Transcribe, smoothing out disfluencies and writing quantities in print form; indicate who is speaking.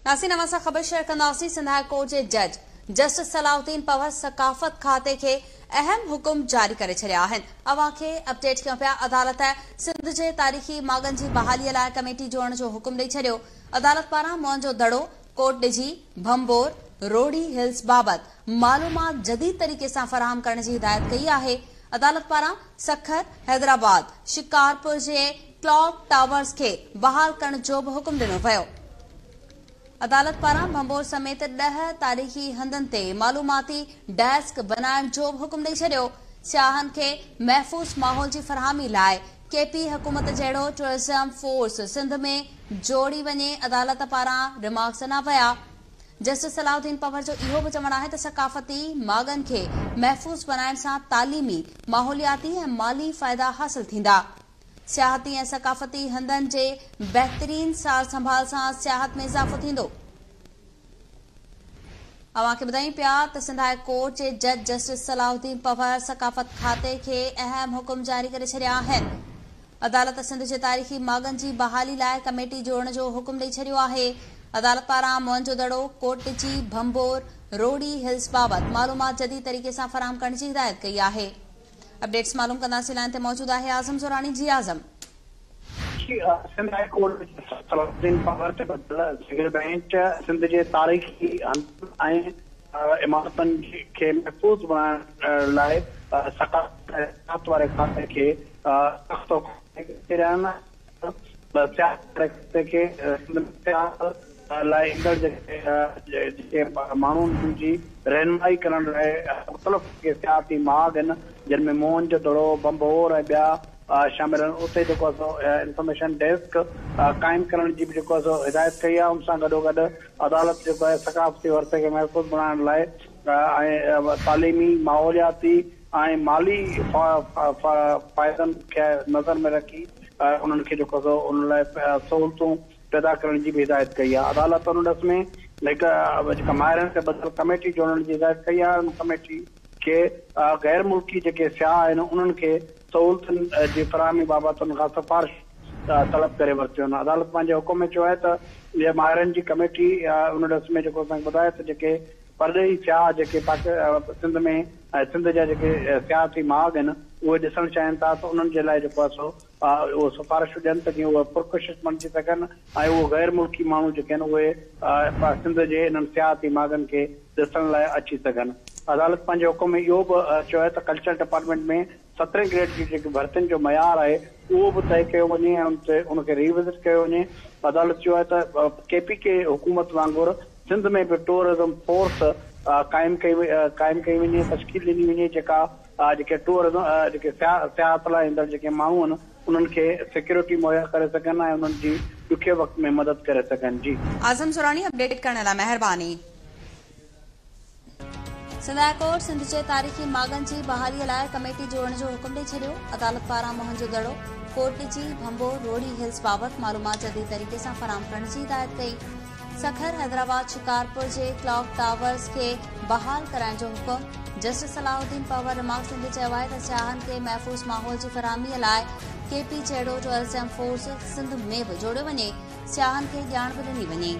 Speaker 1: ناظرين اوهان سان خبر شيئر ڪنداسين سنڌ هاء ڪورٽ جي جج جسٽس صلاح الدين پنهور ثقافت کاتي کي اهم حڪم جاري ڪري ڇڏيا آهن اوهان کي اپڊيٽ ڪيون پيا عدالت سنڌ جي تاريخي ماڳن جي بحالي لاء ڪميٽي جوڙڻ جو حڪم ڏئي ڇڏيو عدالت پاران موئن جو دڙو ڪوٽ ڏجي ڀنڀور روهڙي هلز بابت معلومات جديد طريقي سان فراهم ڪرڻ جي هدايت ڪئي آهي عدالت پاران سکر حيدرآباد شڪارپور جي ڪلاڪ ٽاورز کي بحال ڪرڻ جو به حڪم ڏنو ويو. عدالت پاران ڀنڀور سميت 10 تاريخي هنڌن تي معلوماتي ڊيسڪ بنائڻ جو به حڪم ڏئي ڇڏيو. سياحن کي محفوظ ماحول جي فراهمي لاء ڪي پي حڪومت جهڙو ٽوئرزم فورس سنڌ ۾ جوڙي وڃي عدالت پاران ريمارڪس ڏنا ويا. جسٽس صلاح الدين پنهور جو اهو به چوڻ آهي ته ثقافتي ماڳن کي محفوظ بنائڻ سان تعليمي، ماحولياتي ۽ مالي فائدا حاصل ٿيندا. سياحتي ۽ ثقافتي هنڌن جي بهترين سار سنڀال سان سياحت ۾ اضافو ٿيندو. اوهان کي ٻڌايون پيا ته سنڌ هاء ڪورٽ جي جج جسٽس صلاح الدين پنهور ثقافت کاتي کي اهم حڪم جاري ڪري ڇڏيا آهن. عدالت سنڌ جي تاريخي ماڳن جي بحالي لاء ڪميٽي جوڙڻ جو حڪم ڏئي ڇڏيو آهي. عدالت پاران موئن جو دڙو، ڪوٽ ڏجي، ڀنڀور، روهڙي هلز بابت معلومات جديد طريقي سان فراهم ڪرڻ جي هدايت ڪئي آهي. اپڊيٽس معلوم ڪنداسين لائين تي موجود آهي اعظم زوراڻي جي اعظم.
Speaker 2: سنڌ هاء ڪورٽ جي جسٽس صلاح الدين پنهور تي ٻڌل سنگل بئنچ سنڌ جي تاريخي هنڌن ۽ عمارتن کي محفوظ بڻائڻ لاء ثقافت ۽ سياحت واري کاتي کي سخت حڪم جاري ڪري ڇڏيا آهن. سياحت واري کاتي کي سنڌ ۾ سياحت لاء ايندڙ جيڪي ماڻهو انهن جي رهنمائي ڪرڻ لاء مختلف جيڪي سياحتي ماڳ آهن جن ۾ موهن جو دڙو، ڀنڀور ۽ ٻيا شامل آهن اتي جيڪو آهي سو انفارميشن ڊيسڪ قائم ڪرڻ جي به جيڪو آهي سو هدايت ڪئي آهي ان سان گڏوگڏ عدالت جيڪو آهي ثقافتي ورثي کي محفوظ بڻائڻ لاء ۽ تعليمي، ماحولياتي ۽ مالي فائدن کي نظر ۾ رکي انهن کي جيڪو آهي سو ان لاء سهولتون پيدا ڪرڻ جي به هدايت ڪئي آهي. عدالت ان ڏس ۾ هڪ جيڪا ماهرن تي ٻڌل ڪميٽي جوڙڻ جي هدايت ڪئي آهي، ان ڪميٽي کي غير ملڪي جيڪي سياح آهن انهن کي سهولتن جي فراهمي بابت ان کان سفارش طلب ڪري ورتيون آهن. عدالت پنهنجي حڪم ۾ چيو آهي ته اها ماهرن جي ڪميٽي ان ڏس ۾ جيڪو اسان کي ٻڌائي ته جيڪي پرڏيهي سياح جيڪي سنڌ ۾ ۽ سنڌ جا جيڪي سياحتي ماڳ آهن اهي ڏسڻ چاهين ٿا ته انهن جي لاء جيڪو آهي سو اهو سفارشون ڏين ته جيئن اهي پرڪشش بڻجي سگهن ۽ اهي غير ملڪي ماڻهو جيڪي آهن اهي سنڌ جي انهن سياحتي ماڳن کي ڏسڻ لاء اچي سگهن. عدالت پنهنجي حڪم ۾ اهو به چيو آهي ته ڪلچر ڊپارٽمينٽ ۾ سترهين گريڊ جي جيڪي ڀرتين جو معيار آهي اهو به طئي ڪيو وڃي ۽ ان تي ان کي ري وزٽ ڪيو وڃي. عدالت چيو آهي ته ڪي پي ڪي حڪومت وانگر سنڌ ۾ به ٽوئرزم فورس قائم ڪئي قائم ڪئي وڃي تشڪيل ڏني وڃي جيڪا جيڪي ٽوئرزم جيڪي سياحت لاء ايندڙ جيڪي ماڻهو آهن انهن کي سيڪيورٽي مهيا ڪري سگهن ۽ انهن جي ڏکي وقت ۾ مدد ڪري سگهن جي.
Speaker 1: اعظم سوراڻي اپڊيٽ ڪرڻ لاء مهرباني. سنڌ هاء ڪورٽ سنڌ جي تاريخي ماڳن جي بحالي لاء ڪميٽي جوڙڻ جو حڪم ڏئي ڇڏيو، عدالت پاران موهن جو دڙو، ڪوٽ ڏجي، ڀنڀور، روهڙي هلز بابت معلومات جديد طريقي سان فراهم ڪرڻ جي هدايت ڪئي. سکر، حيدرآباد، شڪارپور جي ڪلاڪ ٽاورز کي بحال ڪرائڻ جو حڪم، جسٽس صلاح الدين پنهور ريمارڪس ڏيندي چيو آهي ته سياحن کي محفوظ ماحول جي فراهمي لاء ڪي پي جهڙو ٽوئرزم فورس سنڌ ۾ به جوڙيو وڃي، سياحن کي ڄاڻ به ڏني وڃي.